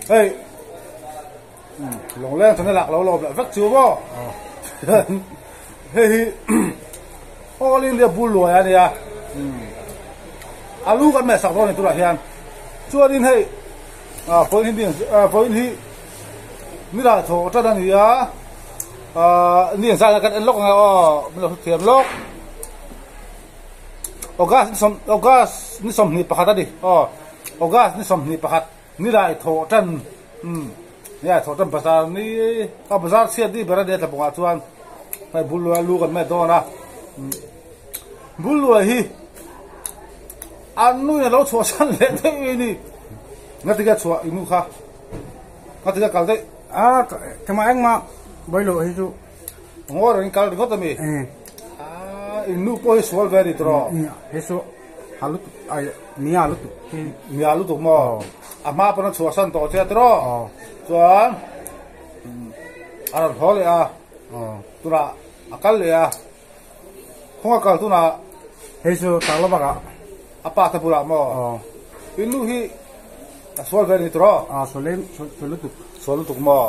Hei Lungleng channel ah ka lo lawm leh vek chu maw hei hi All India bul luai a nia alu kan meh sak dawn ni turah hian chuanin hei vawiin hi vawiin hi nilai thaw tan a ni a ni ang zat kan en lawk ang e aw min lo hrethiam lawk August ni sawm August ni sawmhnih pakhat a ni aw August ni sawmhnih pakhat. Nilai thawh tan umm nilai thawh tan bazar ni a bazar chhiat ni ber a nia tlabawngah chuan hei bul luai lu kan met dawn a bul luai hi an nu in a lo chhuah san leh daih mai ni ngatinge chhuah i nu kha ngatinge kal daih a kema engmah bawilo hi chu ngaw reng kal ringawt a mi a in nu pawh hi sual ve a ni tawh he chu a lutuk ai mia lutuk hi mia lutuk maw a hma pawn a chhuah san tawh che tawh chuan a rawn haw leh a tunah a kal leh a khawnga kal tunah hei chu tak lo bakah a pa te bulah maw in nu hi a sual ve a ni tawh a sual em sual lutuk sual lutuk maw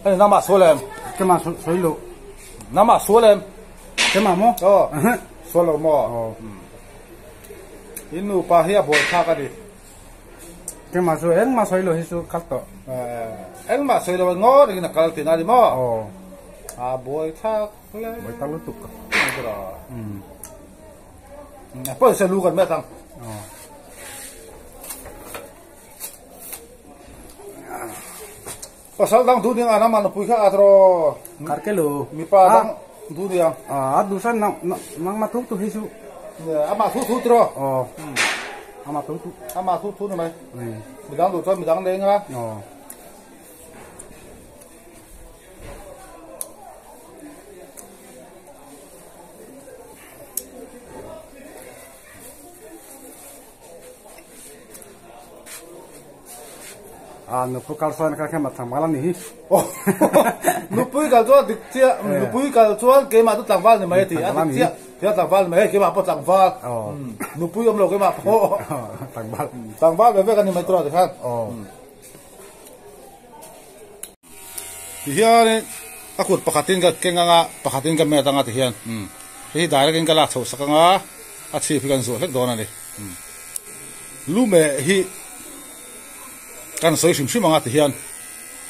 ani namah sual em kemah sawi lo namah sual em kemah maw aw Sual lo maw? In nupa hi a buai thlak a ni. Keimah chu engmah sawi lo hi chu kal tawh. Engmah sawi lo ngaw rengin a kal tihna a ni maw? A buai thlak hle. Buai thlak lutuk. Pawisa lu kan met ang. Pasal dang duh ding a nama nupui kha a tawh. Karkelo. Mipa dang duh ding. A duhsan nang nangmah thu thu hi chu. Amah thu thu tawh. Aw. Amah thu thu. Amah thu thu ni mai. Midang duh chuan midang leng a. Aw. A nupui kal chuan ka khem a tlangval a ni hi. Nupui kal chuan dik chiah, nupui kal chuan keimah chu tlangval ni mai a ti, a dik chiah, tia tlangval ni mai, hei keimah pawh tlangval, nupui awm lo keimah pawh tlangval, tlangval ve vek a ni mai tur a ti khan. Tihianin a kut pakhatin ka keng anga pakhatin ka met anga tihian hei hi direct in ka lak chhoh sak anga a chhip hi kan zuah hlek dawn a ni. Lume hi kan sawi hrim hrim anga tihian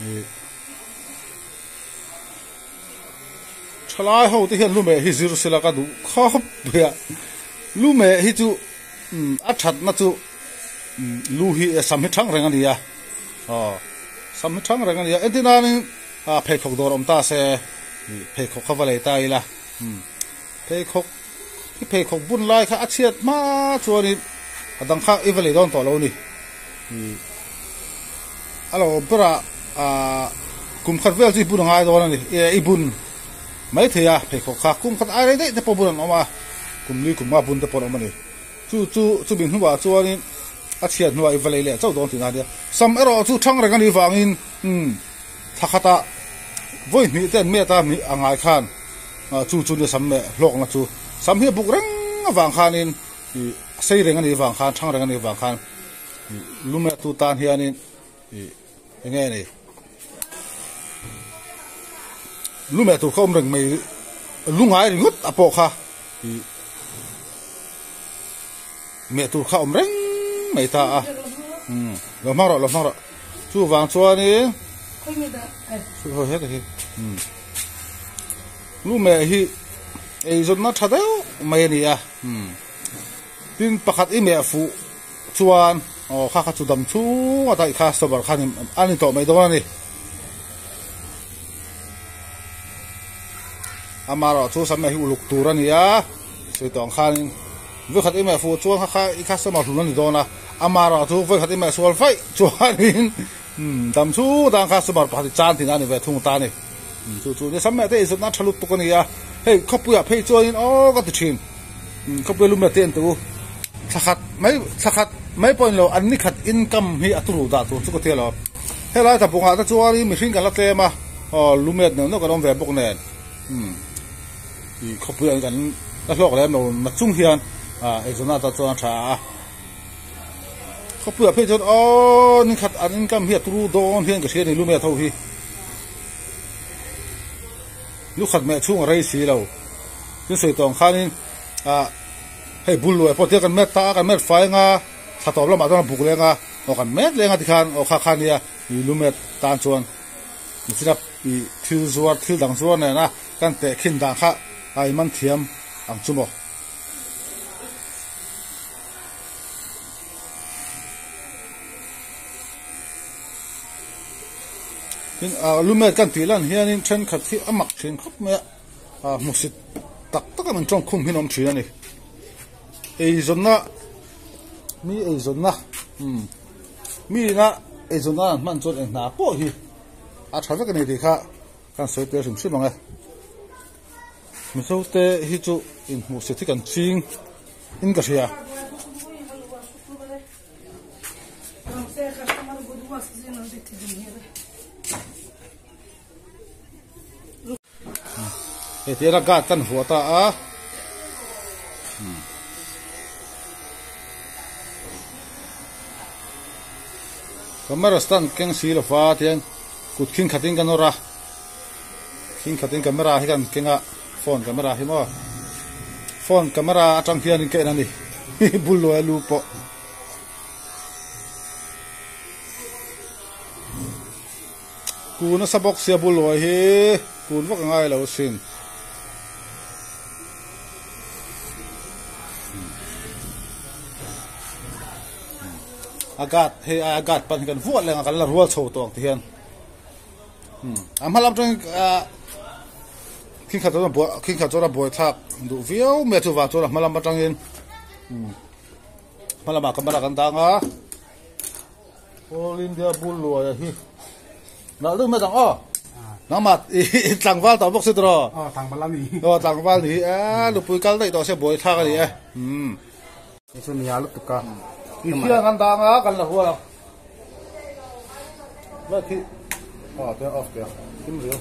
ih thalai ho te hian lume hi zir sela ka duh khawp mai a lume hi chu a thatna chu lu hi sam hi thang reng a ni a aw sam hi thang reng a ni a entir nanin ah pheikhawk dawr awm ta se ih pheikhawk kha va lei ta ila pheikhawk. I pheikhawk bun lai kha a chhiat hma chuanin a dang kha i va lei dawn tawh lo a ni. Ih a lo berah ah kum khat vel chu i bun a ngai dawn a ni. I bun mai thei a pheikhawk kha kum khat ai rei daih te pawh bun an awm a, kum li kum nga bun te pawh an awm a ni. Chu chu chumi hnuah chuanin a chhiat hnuah i va lei leh chauh dawn tihna a nia. Sam erawh chu thang reng a nih vangin umm thla khatah vawi hnih te an met a a ngai khan. Chu chu nia sam leh hlawkna chu sam hi a buk reng avang khanin ih a sei reng a nih avang khan thang reng a nih avang khan ih lumet tu tan hianin ih eng nge ni lumet tur kha awm reng mai lungai ringawt a pawh kha ih meh tur kha awm reng mai ta a umm lo hmang rawh lo hmang rawh chuvang chuanin umm. Lumeh hi eizawnna tha deuh mai a ni a, tin pakhat i meh fuh chuan aw kha kha chu dam chhung a daih kha sober kha a ni tawh mai dawn a ni. Amaherawh chu sam meh hi uluk tur a ni a, sawi tawh ang khanin vawikhat i meh fuh chuan kha kha i customer hlun a ni dawn a, amaherawh chu vawikhat i meh sual vaih chuanin dam chhung atan customer pakhat i chan thin a ni ve thung ta a ni. Chu chu ni sam meh te inzawtna tha lutuk a ni a, hei khawpuiah phei chuanin aw ka ti thin, khawpuia lu meh te en teh u, thla khat mai thla khat mai pawh a ni lo, an ni khat income hi a turu dah tur chu ka ti alawm, helai tlabungah te chuanin mihring kan la tlem a, aw lu met neuh neuh kan awm ve bawk nen, ih khawpuiah kan la hlawk lem lo na chung hian ah eizawnna atan chuan a tha a. Khawpuiah phei chuan aw ni khat an income hi a turu dawn hian ka hria a ni lumet ho hi. Lu khat meh chhung a rei si lo. Tin sawi tawng khanin ah hei bul luai pawh tia kan met ta a kan met fai anga thla tawp lamah chuan a buk leng a aw kan met leng a tikhan aw kha kha nia ih lumet tan chuan nichina ih thil zuar thil dang zuar nena kan tehkhin dan kha a inman thiam ang chu maw. Tin ah lumet kan tih lan hianin thenkhat hi a mak thin khawp mai a ah hmusit tak tak a min tawng khum hi an awm thin a ni eizawnna mi eizawnna umm mi ina eizawnna an hman chuan eng hna pawh hi a tha vek a ni tih kha kan sawi tel hrim hrim ang e. Mizote hi chu inhmuhsit hi kan ching in ka hria. Hei tiara guard kan vuah ta a. Camera stand keng si lova tiang kut khing khatin kan awrh a. Khing khatin camera hi kan keng a phone camera hi maw phone camera atang hianin ka en a ni bul luai lu pawh. Kun nasa bawk sia bul luai hi kun vak a ngai lo asin. A guard hei a guard pan hi kan vuah leng a kan la rual chho tawh ang ti hian. A hma lam atangin ah khing khat chuan a buai khing khat chuan a buai thlak duh viau mai a chuvang chuan a hma lam atangin hma lamah camera kan dang a All India bul luaia hi nalh deuh mai dang aw nangmah i tlangval tawh bawk si tawh aw tlangval a ni aw tlangval ni hi a nupui kal daih tawh se buai thlak a ni e chu nia lutuk a i hian kan dang a kan la hual ang. Light hi ah te off te thim riau.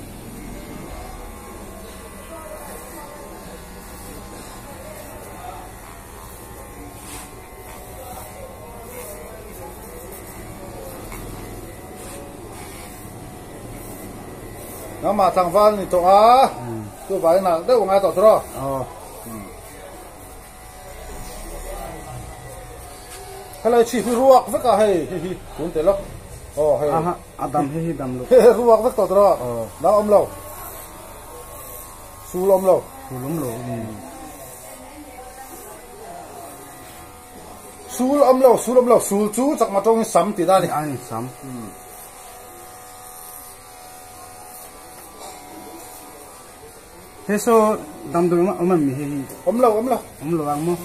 Nangmah tlangval ni tawh a chuvangin ah deuh a ngai tawh tawh a. Helai chhip hi ruak vek a hei hei hi tun teh lawk aw hei aha a dam hei hi dam lo hei ruak vek tawh tawh aw dang awm lo sul awm lo sul awm lo sul awm lo sul awm lo sul chu chakma tawngin sam tih dan a ni sam He saw damdawi awm em mi hei hi? Awm lo, awm lo. Awm lo ang maw?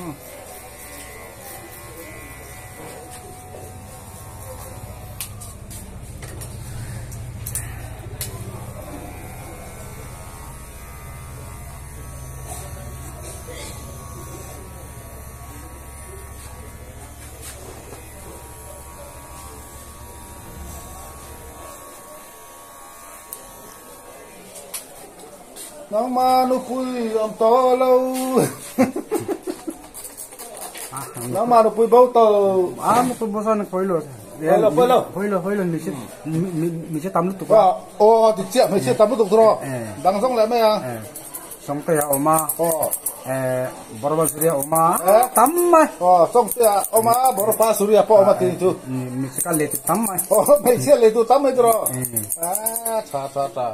Nangma nupui awm tawh lo. Nangma nupui bo tawh. A nupui bo chuan pawi lo. Pawi lo, pawi lo. Pawi lo, pawi lo mi che mi che tam lutuk a. Aw ti chiah hmeichhia tam lutuk tawh. Dang zawng leh mai a. Sawngte a awm a. Borba Suria a awm a. Tam mai. Aw Sawngte a awm a, Borba Suria pawh a awm a tih chu. Mi che ka lei tu tam mai. Aw hmeichhia lei tu tam mai tawh. A tha tha tha.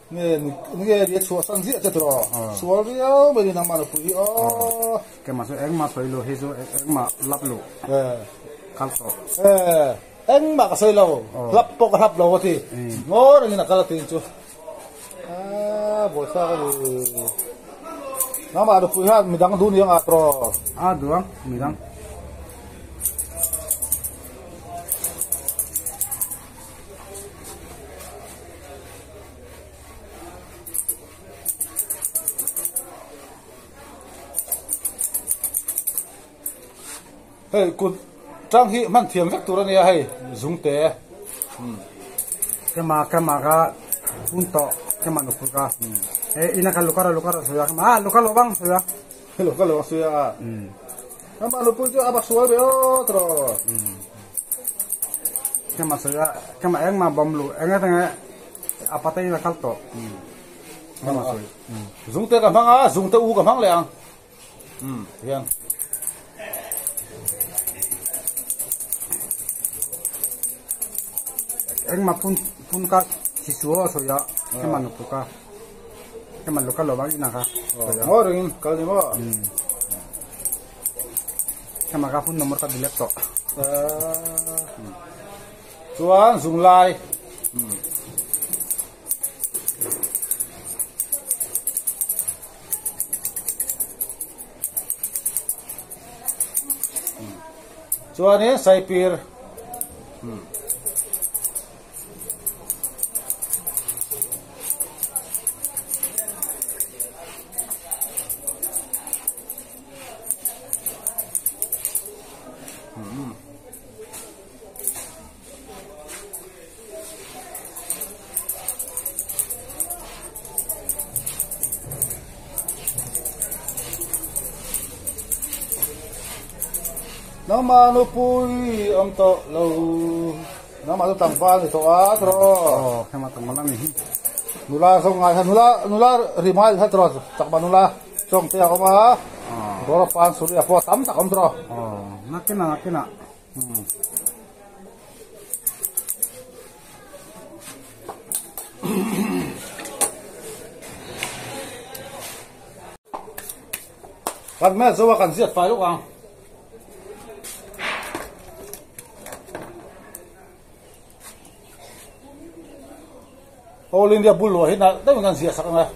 Nge nge ri a chhuah san ziah che tawh. Sual riau mai ni nangmah nupui hi aw. Keimah chu engmah sawi lo hi chu engmah lap lo. Kal tawh. Engmah ka sawi lo. Hlap pawh ka hlap lo a ti. Ngaw rengin a kal a tih chu. A buaithlak a ni. Nangmah nupui hian midang duh ni ang a tawh. A duh ang midang. Hei kut tang hi hman thiam vek tur a nia hei zungte. Kema kema ka hun tawh kema nupui ka he ina ka lukara lukara sawi a kema ah lukar lo bang sawi a lukar lo bang sawi a kema nupui chu a bak sual ve aw tawh. Kema sawi a kema engmah bawm luh eng eng e a pate in a kal tawh kema sawi. Zungte ka hmang a zungte u ka hmang leh ang hian. Engmah phun phun ka thi su a sawi a kema nupui ka kema lu ka lo bang inah ka sawi a. Ngawi rengin kal ni maw. Kema ka phone number ka delete tawh. Chuan zunglai. Chuanin saipir. Nangmah nupui awm tawh lo nangmah chu tlangval ni tawh a tawh aw hema tlangval a ni hi nula zawng ngai kha nula nula ri mai kha tawh chakma nula chawng te a awm a dawr pan suri a pawh tam tak awm tawh aw nakina nakina Kan hmel zo a kan ziat fai lawk ang. All India bul luah hi nalh deuhin kan ziah sak ang e.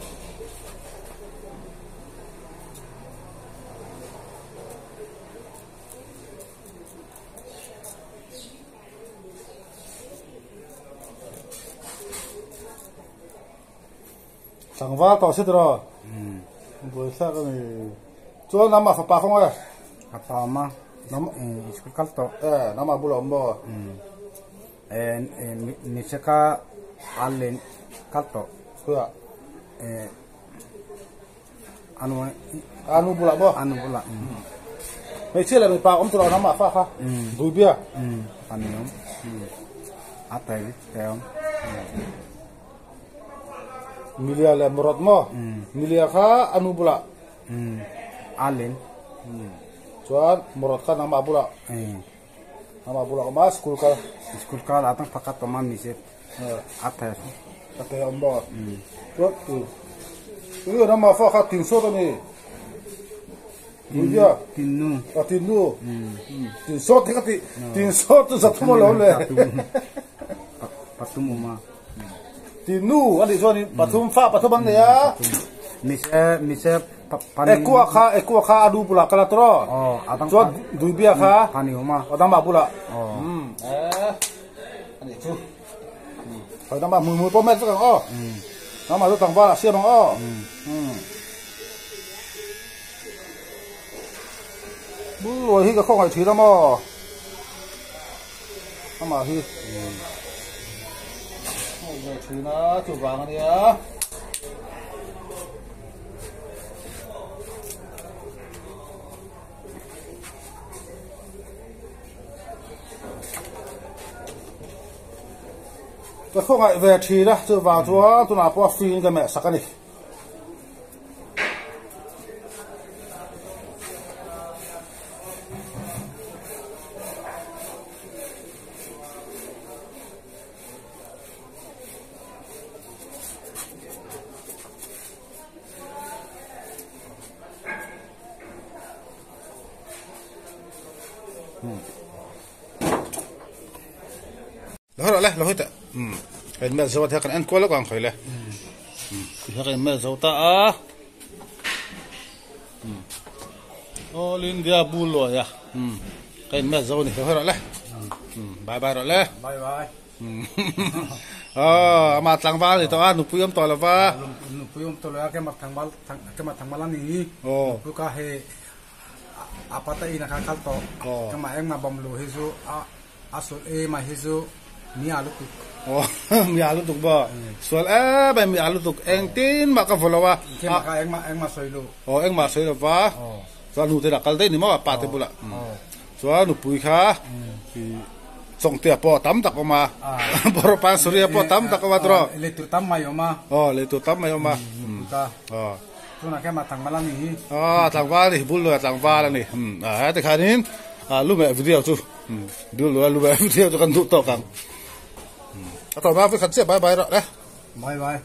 Tlangval tawh si tiraw? Buaithlak a ni. Chuan nama fapa kawng e? Fapa awm a, school kal tawh. E, nama bulah awm maw? E, miche ka al len kal tawh. Khuiah? E, anu anu bulah maw? Anu bulah. Hmeichhia leh mipa awm tiraw nama fa kha? Duibia? Ani awm. A tai te awm. Milia leh Mawrawt maw? Milia kha a nu bulah. A len. Chuan Mawrawt kha nangmah bulah. Nangmah bulah awm a, school kal. School kal a tang pakhat awm a mize a thei. A thei awm maw? Chuan tu nangmah fa kha tin sawt a ni. Duhia. Tinnu. A tinnu. Tin sawt hi ka ti. Tin sawt chu zathum alawm le. Pathum awm a. Tinnu a nih chuan pathum fa pathum an nei a. Mise mise Ekua kha ekua kha a nu bulah kal a tawh. Chuan Duibia kha pani awm a. A dangmah bulah. Eh a nih chu. Hoi dangmah hmui hmui pawh met vek ang aw. Nangmah chu tlangval ah siam ang aw. Bul hi ka khawngaih thin a maw. Amah hi hmuh ve thin a chuvang a nia. Ka khawngaih ve thin a chuvang chuan tunah pawh a free in ka meh sak a ni. Lo rawh le lo hi teh umm ka in melh zo a ti kha kan en kual lawk ang khawi le umm ti kha ka in melh zo ta a umm all India bul luai a umm ka in melh zo a ni lo hi rawh le umm bye bye rawh le bye bye aw amah tlangval a ni tawh a nupui awm tawh lo va nupui awm tawh lo a keimah tlangval keimah tlangval a ni nupui ka hei a pata in a kha kal tawh keimah engmah bawm lu hi chu a A sual em a hi chu mi a lutuk. Aw mi a lutuk maw? Sual em em mi a lutuk engtin mah ka vaw lo a. Engtin kha engmah engmah sawi lo. Aw engmah sawi lo va. Chuan nu te lah kal daih ni maw a pa te bulah. Chuan nupui kha i Chawngte pawh tam tak awm a, Bawrhpan Suria pawh tam tak awm a tawh. Lei tur tam mai awm a. Aw, lei tur tam mai awm a. Aw. Tunah khian mah tlangval a ni hi. Aw, tlangval a ni, bul luia tlangval a ni. A tikhanin lumeh video chu bul luia lumeh video chu kan duh tawk ang. A tawp a, vawikhat chiah bye bye rawh le. Bye bye.